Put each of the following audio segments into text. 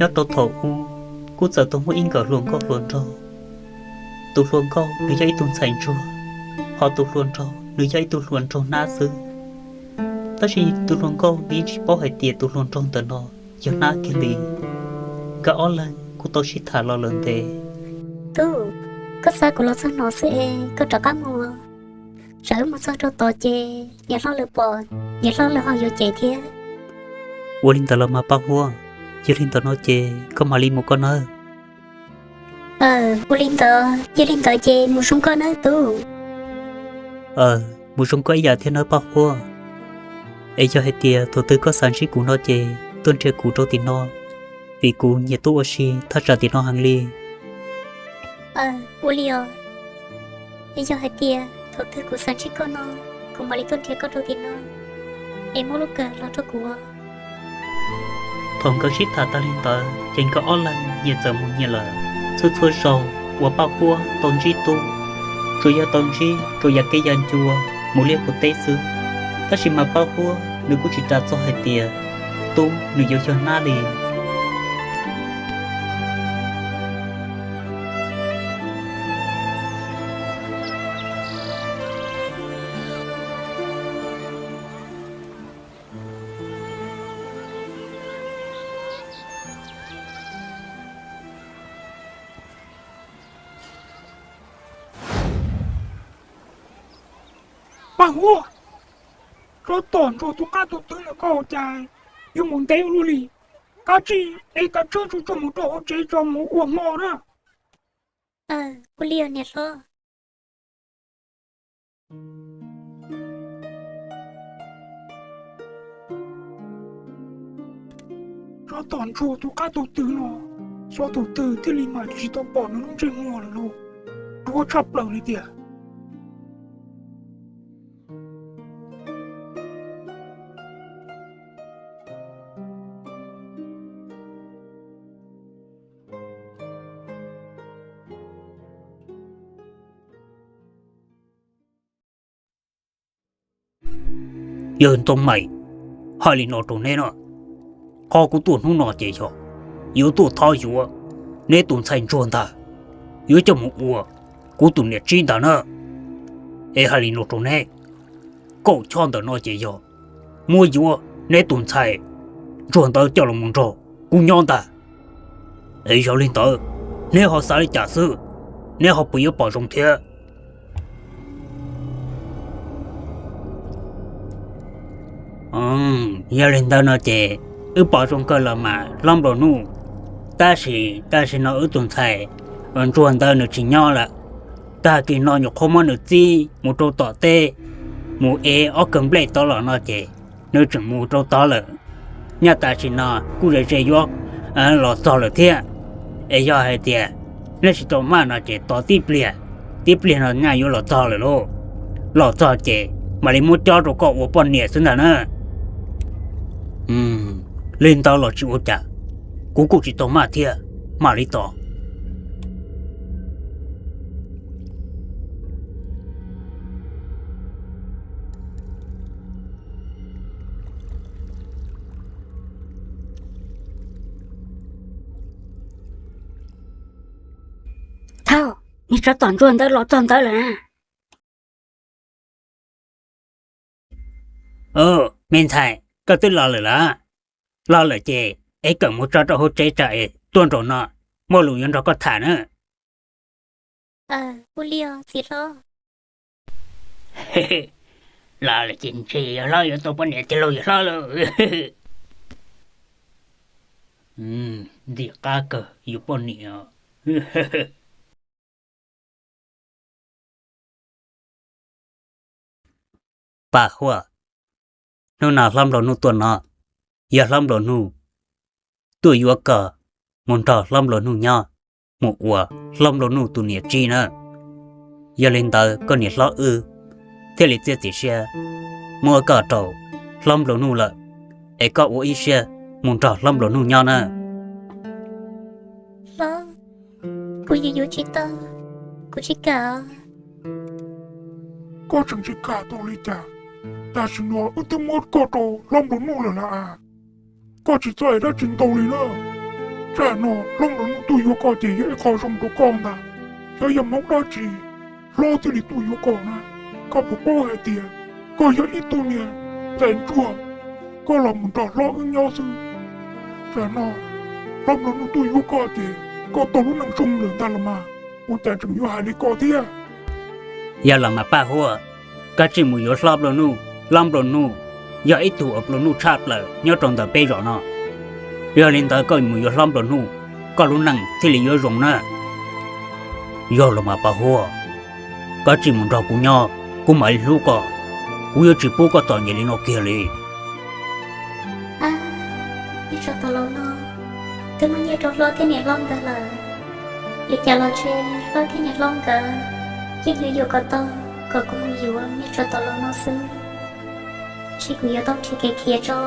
Nyob rau thaum ub, kuj txawm tau muaj ib nkawm hluas nkauj hluas nraug. Tus hluas nkauj nws yog ib tug ntxhais ntsuag, ho tus hluas nraug nws yog ib tug hluas nraug hnab xwb. Tab sis tus hluas nkauj nws yeej tsis paub hais tias tus hluas nraug ntawm no yog hnab kiag li. Nkawd ob leeg kuj tau sib tham los lawm ntev. Tub, koj xa kuv los txog no xwb es koj rov qab mus. Tsam wb mus txog rau tod ces niam hlob lawv pom, niam hlob lawv ho yuav cem thiab. Ua li ntawd los mas Paj Huab, yog li ntawd no ces koj mam li mus koj nawb. Ua li ntawd, yog li ntawd ces mus zoo koj nawb tub. Mus zoo koj ib yam thiab nawb Paj Huab. Es yog hais tias thaum twg koj xav ntsib kuv no ces tuaj nrhiav kuv rau tim no, vim kuv nyiam tuaj ua si thaj tsam tim no heev li. Ua li os. Es yog hais tias thaum twg kuv xav ntsib koj no, kuv mam li tuaj nrhiav koj rau tim no, es muab lub kawm los rau kuv. Thaum nkawd sib tham tag li ntawd ces nkawd ob leeg nyias txawm mus nyias lawm. Txhua txhua zaus uas Paj Huab tau ntsib Tub, tsuas yog tau ntsib rau yav kev ya ncua mus liaj mus teb xwb. Tab sis mas Paj Huab nws kuj tsis ras txog hais tias Tub nws yuav yog hnab li. Paj Huab, tsov tom ntsuag tus qab tus twg lawm koj ua cas yuav mus ntev ua luaj li? Kav tsij ev kav tsawb tsuag tsuag mus rau hauv tsev tso mus ua hmo na. Ua li os niam hlob. Tsov tom ntsuag tus qab tus twg no, xyov tus twg thiaj li mam tsis tau pom nws lub ntsej muag lawm lauj. Ruam tshaj plaws li tiag. Yawg Ntxoov Meem, hais li no rau neb no, qhov kuv tuaj hnub no ces yog yuav tuaj thov yuav neb tus ntxhais ntsuag ntag, yuav coj mus ua kuv tus niam tsib ntag na. Es hais li no rau neb, kaum choj ntawm no ces yog muab yuav neb tus ntxhais ntsuag ntawd coj los mus nrog kuv nyob ntag. Es yog li ntawd, neb ho xav li cas xwb? Neb ho puas yuav pom zoo thiab? Yog li ntawd no ces wb pom zoo kawg los mas hlob nplua nuj. Tab sis tam sim no wb tus ntxhais ntsuag ntawd nws tsis nyob lawm. Tag kis no nyuam qhuav muab nws txib mus rau tom teb, mus ev ob kawm nplej tod los no ces nws tseem mus rau tod lawm. Nyob tam sim no kuj ze ze yuav los txog lawm thiab. Es yog hais tias neb tsis tau maj no ces tos tib pliag, tib pliag no nyaj yuav los txog lawm lauj. Los txog ces mam li muab cob rau koj ua poj niam xwb ntag na. Li ntawd los tsis ua cas, kuv kuj tsis tau maj thiab, mam li tos. Thaum niag tsov tom ntsuag ntawd los txog ntawd lawm na. Me ntxhais, koj twb los lawm los? Los lawm ces ev kawm mus tso rau hauv tsev tso es tuaj nraum no, muaj lus yuav nrog koj tham na. Ua li os txiv hlob. Los lawm ces ntshe yawg hlob yuav tau poj niam tiag lauj yawg hlob lauj. Ntxim qab kawg yus poj niam. Paj Huab, hnub no hlob nplua nuj tuaj no, yog hlob nplua nuj tuaj yuav koj mus nrog hlob nplua nuj nyob, mus ua hlob nplua nuj tus niam tsib na. Yog li ntawd koj niam hlob wb thiaj li txiav txim siab muab koj rau hlob nplua nuj lawm, es koj ua ib siab mus nrog hlob nplua nuj nyob na. Hlob, kuv yuav yuav tsis tau, kuv tsis kam. Koj tseem tsis kam tau li cas? Tam sim no wb twb muab koj rau hlob nplua nuj lawm na. Koj tsis txhob hais dab tsi ntau li na. Tsam no hlob Nplua Nuj tuaj yuav koj ces yog ib qho zoo rau koj ntag. Xyov yog hmoov dab tsi hlob thiaj li tuaj yuav koj na. Koj puas paub hais tias koj yog ib tug niag ntxhais ntsuag, koj los mus nrog hlob wb nyob xwb. Tsam no hlob Nplua Nuj tuaj yuav koj ces koj tau lub neej zoo lawm ntag los mas, ua cas tseem yuav hais li koj thiab. Yog los mas Paj Huab, koj tsis mus yuav hlob Nplua Nuj. Hlob Nplua Nuj yog ib tug uas Nplua Nuj tshaj plaws nyob rau ntawm peb zos no. Yog li ntawd koj mus yuav hlob Nplua Nuj, koj lub neej thiaj li yuav zoo na. Yog los mas Paj Huab, koj tsis mus nrog kuv nyob, kuv mam li hlub koj. Kuv yuav tsis pub koj txom nyem li no kiag li. Nyob rau tau los no twb muaj nyiaj rau hlob thiab niam hlob nkawd lawm. Li cas los ntshe hlob thiab niam hlob nkawd yeej yuav yuam kom tau kom kuv mus yuav nyob rau tau los no xwb. Tab sis kuv yuav tau nrhiav kev khiav tso.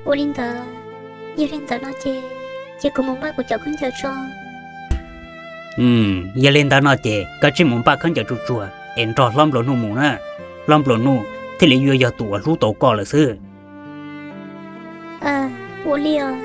Ua li ntawd, yog li ntawd no ces, ces kuv mus npaj kuv cov khaub ncaws tso. Yog li ntawd no ces koj tsis mus npaj khaub ncaws tsuag tsuag es nrog hlob Nplua Nuj mus na. Hlob Nplua Nuj thiaj li yuav yog tus uas hlub tau koj lawm xwb. Ua li os.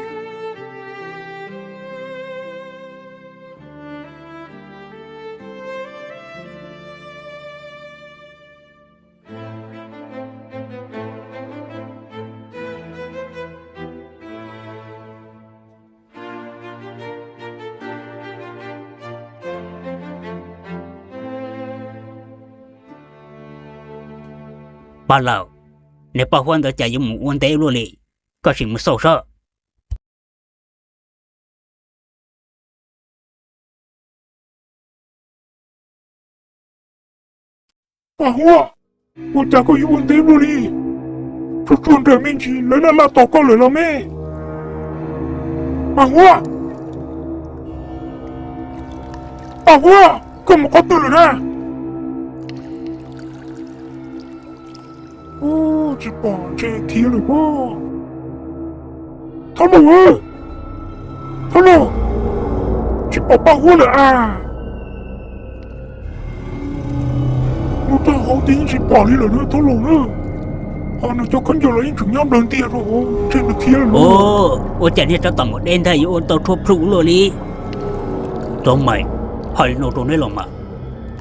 Paj Laus, niag Paj Huab ntawd cas yuav mus ua ntev luaj li, koj sim mus xauj saib. Paj Huab, ua cas koj yuav ua ntev luaj li? Tsuag tsuag nrawm me ntsis lawv laj laj tos koj lawm los me. Paj Huab, Paj Huab, koj mus qhov twg lawm na? Tsis pom ntshe khiav lawm pob. Thaub Lauj, Thaub Lauj, tsis pom Paj Huab lawm a. Mus txog hauv ces yeej tsis pom li lawm na Thaub Lauj na. Ho nws cov khaub ncaws los yeej tseem nyob nplawg ntiag rau hauv, ntshe nws khiav lawm. Ua cas niag tsov tom mus deb ntag yuav ua tau tshuaj plhu luaj li? Tsob Maim, hais li no rau neb los mas,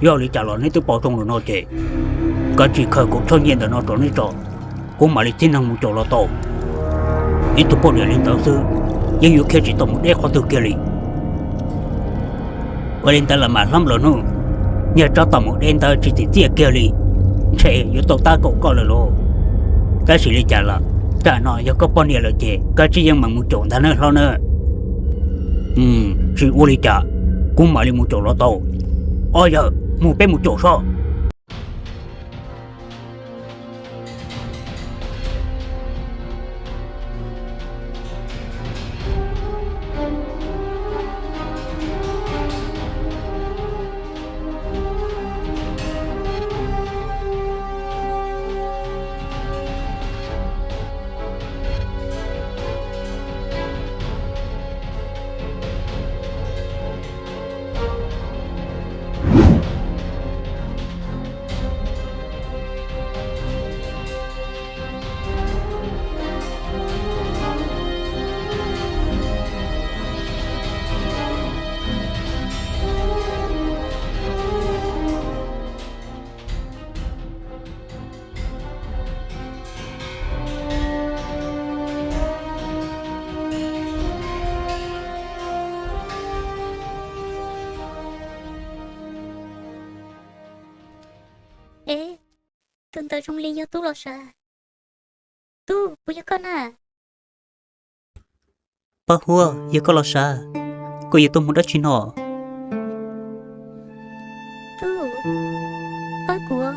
yog li cas los neb twb pom zoo lawm no ces, koj tsis khaws kuv tshuaj nyiaj ntawm no rau neb tso, kuv mam li tib neeg mus caum los tau. Ib tug poj niam li ntawd xwb, yeej yuav khiav tsis tau mus deb qhov twg kiag li. Ua li ntawd los mas hlob Nplua Nuj, niag tsov tom mus deb ntawd tsis txim txiaj kiag li, ntshe yuav tau tab kaum koj lawm lauj. Tab sis li cas los, tsam no yog koj poj niam lawm ces koj tsis yeej meem mus caum ntag nawb hlob nawb. Tsis ua li cas, kuv mam li mus caum los tau. Ob yawg, mus peb mus caum sob. Es, tus ntawd zoo li yog Tub los sav. Tub, puas yog koj na? Paj Huab, yog koj los sav, koj yuav tuaj mus dab tsi no? Tub, pab kuv,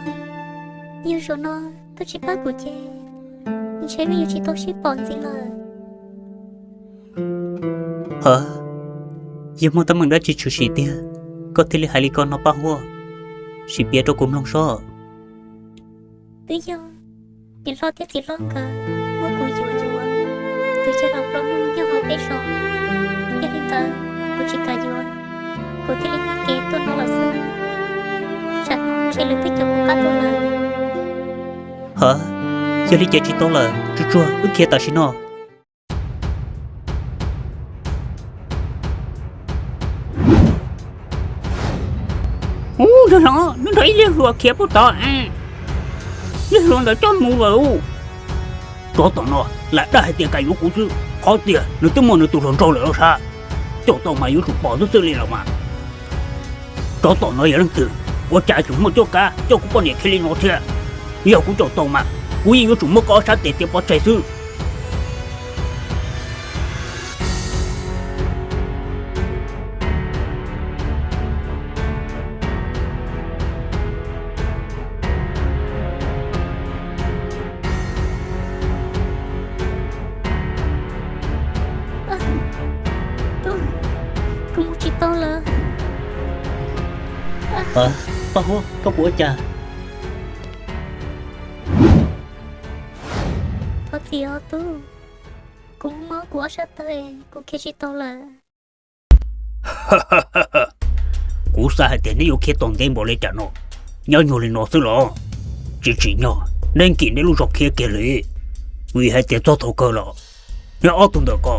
yog zaum no koj tsis pab kuv ces ntshe wb yuav tsis tau sib pom ntxiv lawm. Ha, yog muaj teeb meem dab tsi tshwm sim tiag, koj thiaj li hais li ko no Paj Huab, sim piav rau kuv mloog sob. Twb yog niam hlob thiab txiv hlob nkawd muab kuv yuav yuav tus yawg laus Nplua Nuj nyob hauv peb zos, yog li ntawd kuv tsis kam yuav, kuv thiaj li nyiag kev tuaj no los xwb. Tsam no ntshe lawv twb caum kuv qab tuaj lawm. Ha, yog li ces tsis tau lawm, tsuag tsuag wb khiav tam sim no. nrog ib liag hluas khiav puag tod, liag hluas ntawd coj mus lawm. Tsov tom no lam dag hais tias kam yuav kuv xwb, qhov tiag nws twb muaj nws tus hluas nraug lawm los sav. Caum tau mas yuav tsum pom xwb xwb li los mas. Tsov tom no yog leej twg? Ua cas tseem muaj cuab kab coj kuv poj niam khiav li no thiab? Yog kuv caum tau mas kuv yeej yuav tsum muab koj ob sab tes txiav pov tseg xwb. Kuv mus tsis tau lawm. Paj Huab, koj puas ua cas? Thov txim os tub, kuv mob kuv ob sab taw, kuv khiav tsis tau lawm. Kuv xav hais tias neb yuav khiav tau ntev npaum li cas no, nyob nyuag li no xwb los? Tsis tsim nyog neb nkim neb lub zog khiav kiag li, vim hais tias txog thaum kawg los neb ob tug ntawm ko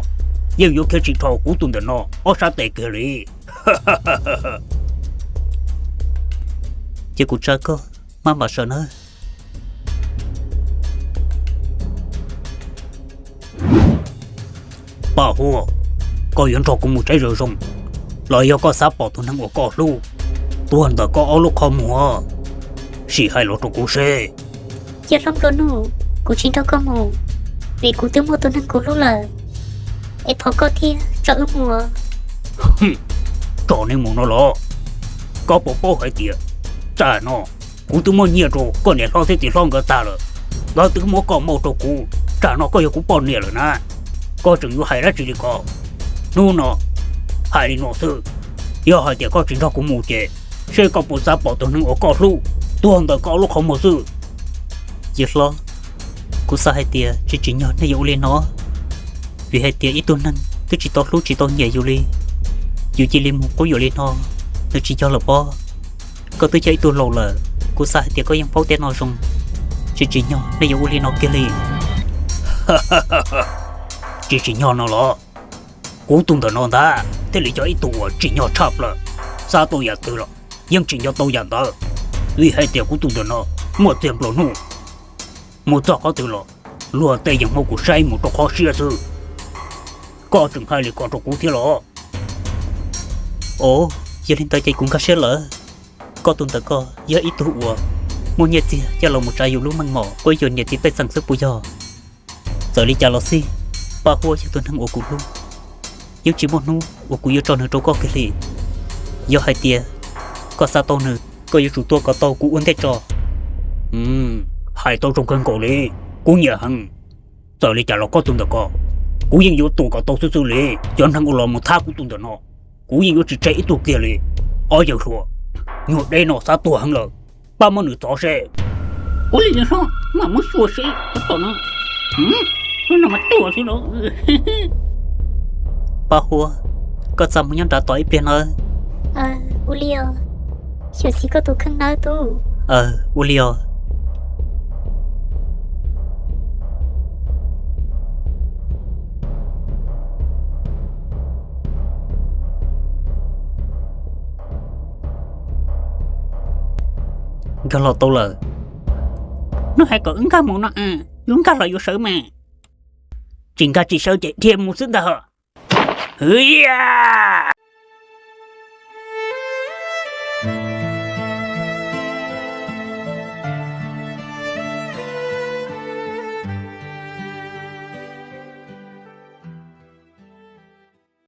yeej yuav khiav tsis dhau kuv tus ntawm no ob sab tes kiag li. Ces kuv tsa koj maj mam sawv nawb. Paj Huab, koj yuav nrog kuv mus saib zoo zoo, los yog koj xav pom tus neeg uas koj hlub tuag ntawm koj ob lub qhov muag? Sim hais los rau kuv seb. Yawg hlob Nplua Nuj, kuv tsis nrog koj mus, vim kuv twb muaj tus neeg kuv hlub lawm, es thov koj thiab tso wb mus. Tso neb mus no los? Koj puas paub hais tias tam no kuv twb muab nyiaj rau koj niam hlob thiab txiv hlob nkawd tag lawm, nkawd twb muab koj muab rau kuv, tam no koj yog kuv poj niam lawm na. Koj tseem yuav hais dab tsi li ko? Hnub no hais li no xwb, yog hais tias koj tsis nrog kuv mus ces seb koj puas xav pom tus neeg uas koj hlub tuag ntawm koj lub qhov muag xwb. Yawg hlob, kuv xav hais tias tsis tsim nyog nej yuav ua li no, vim hais tias ib tug neeg twb tsis tau hlub tsis tau nyiam yus li, yus cia li mus quab yuam li no, nws tsis yog lawm pob. Koj twb yog ib tug laus lawm, kuv xav hais tias koj yeej paub tej no zoo, tsis tsim nyog nej yuav ua li no kiag li. Tsis tsim nyog no los? Kuv tus ntawm no ntag thiaj li yog ib tug uas tsim nyog tshaj plaws, xav tau yam twg los yeej tsim nyog tau yam ntawd, vim hais tias kuv tus ntawm no muaj txiag nplua nuj, mus txog qhov twg los luag tej yeej muab kuv saib mus rau qhov siab xwb. Koj tseem hais li ko rau kuv thiab los? Os, yog li ntawd ces kuv nkag siab lawm. Koj tus ntawm ko yog ib tug uas muaj nyiaj txiag coj los mus tsa yus lub meej mom quab yuam niam txiv pej xeem xwb puas yog? Txawm li cas los xij, Paj Huab yog tus neeg uas kuv hlub, yeej tsis muaj hnub uas kuv yuav tso nws rau koj kiag li. Yog hais tias koj xav tau nws, koj yuav tsum tua kom tau kuv ua ntej tso. Hais tau zoo kawg nkaus li, kuv nyiam heev. Txawm li cas los koj tus ntawm ko, kuv yeej yuav tua kom tau xwb xwb li. Cov neeg uas los mus thab kuv tus ntawm no, kuv yeej yuav tsis tseg ib tug kiag li. Ob yawg hluas, nyuag deb no xav tuag heev lawm, pab muab nws txov seb. Ua li hlob, mam muab xyuas seb tom no. Hnub no mas tuag xwb los. Paj Huab, koj txaj muag nyob nrad tos ib pliag nawb. Ua li os, xyuam xim koj tus kheej nawb tub. Ua li os. Nkag los tau lawm. Nws hais kom wb nkag mus no, yus nkag los yuav sawv mas. Tsis nkag tsis sawv ces dhia mus xwb ntag. Hwv,